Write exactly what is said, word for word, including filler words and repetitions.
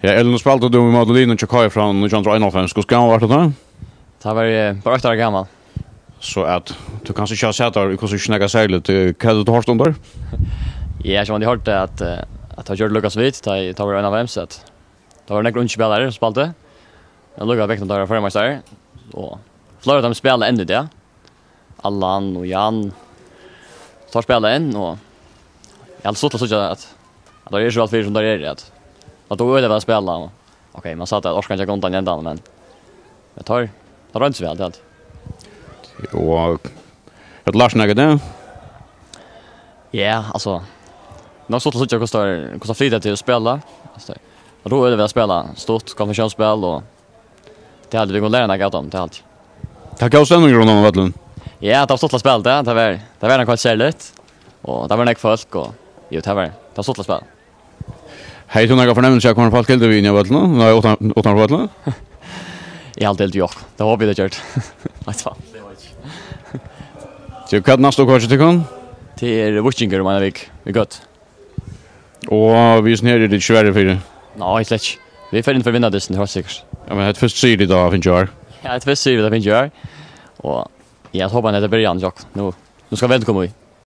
Ja, Elin, nú spældi tú ímóti liðnum hjá K F frá nítjan hundrað og einoghálvfems. Hvussu gamal vart tú tá? Tá var eg bara átta ára gamal. So at tú kanst ikki hava sæð teir í hvussu ikki nakað serligt. Eh, hvat hevur tú hoyrt um teir? Ja, eg hoyrdi at, eh, at teir gjørdu líka so vit, tá eg, tá var einoghálvfems, at tá var nakrir ungir spælarar sum spældu. Men líka vekk, tá var føroyameistarar. Og fleiri av teimum spæla enn í dag. Allan og Jan. Teir spæla enn, og eg helt stuttligt at síggja at, at teir eru so væl fyri sum teir eru, at, at teir øgiliga væl spæla. Og, ok, man sá at orkan gekk undan í endan, men, men teir, teir royndu seg væl, tað helt. Og hevur tú lært nakað í dag? Ja, altso, nokk stuttligt at síggja hvussu teir, hvussu teir flyta til at spæla. Altso, teir, teir øgiliga væl spæla, stutt, kombinatiónsspæl, og tað helt eg, vit kunnu læra nakað av teimum, tað helt eg. Tað er góð stemning rundan um vøllin. Ja, tað var stuttligt at spæla, tað, tað var, tað var nakað heilt serligt. Og tað var nógv fólk, og jú, tað var, tað var stuttligt at spæla. Hevði tú nakra fornemmilsi av, hvørjum fólk hildu við inni á vøllinum? Nei, uttan, uttanfyri vøllin? Eg haldi, hildu jú. Tað hopi eg, tað gjørdi. Nei, tað var. Tú, hvat er næsta uppkast hjá tykkum? Tað er Víkingur um eina viku, í kvøld. Og vit sum her eru ikki verri fyri. Nei, slett ikki. Vit fara inn fyri at vinna dystin, heilt sikkurt. Ja, men hetta er fyrsta sigur tit hava fingið í ár. Ja, hetta er fyrsta sigur vit hava fingið í ár. Og ja, eg hopi, at hetta er byrjanin, Jokk. Nú, nú skal vit koma í.